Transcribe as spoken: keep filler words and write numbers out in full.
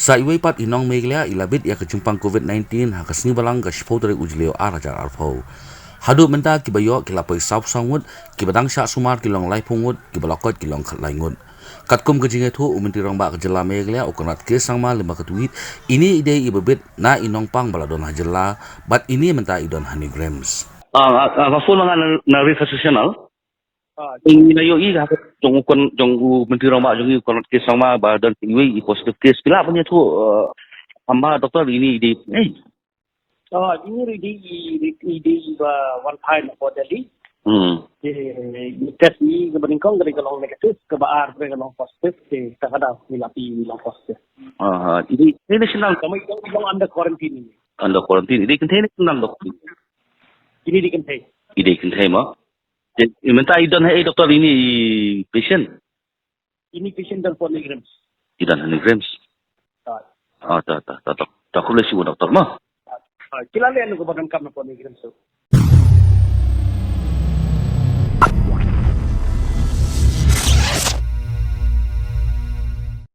Ta iwei pat i nong Meghalaya i la bit ïa ka jingpang covid nineteen ha ka sngi Balang ka shiphew tarik u Jylliew ar hajar arphew. Haduh mynta kiba ïoh ki la poi sawphew saw ngut, kiba dang shah sumar ki long laiphew ngut, kiba la koit ki long khatlai ngut. Katkum ka jingïathuh u Myntri Rangbah ka jylla Meghalaya u Conrad K Sangma lyngba ka tweet, ine i dei iba bit na i nongpang ba la don ha jylla, bad ine mynta i don ha NEIGRIHMS. Ah, ah, ah, ka phone ma nga na, na Riverside National. Ah, jong i na ïoh i ka jong u kon, jong u Myntri Rangbah jong i u Conrad K Sangma ba don iwei i positive case. Phi lah ban ïathuh, ah, amba doktor ine i dei. Eh. Ah, ine i dei i, i dei iba wan phai na pdeng Delhi. Hmm. Te i test i kaba nyngkong ka dei ka long negative, kaba ar ka dei ka long positive, te ta ka dei i la phi i long positive. Ah, i dei, i dei shynrang. Ka mut i long under quarantine. Under quarantine. I dei kynthei ne shynrang doktor? Ine i dei kynthei. I dei kynthei mo? Te, mynta i don ha ei doktor ine i patient? Ine i patient don ha NEIGRIHMS. I don ha NEIGRIHMS. Ah. Ah, ta, ta, ta, ta. Ta khublei shibun doktor mo. Ah, ki la leh ïa u kaba donkam na NEIGRIHMS.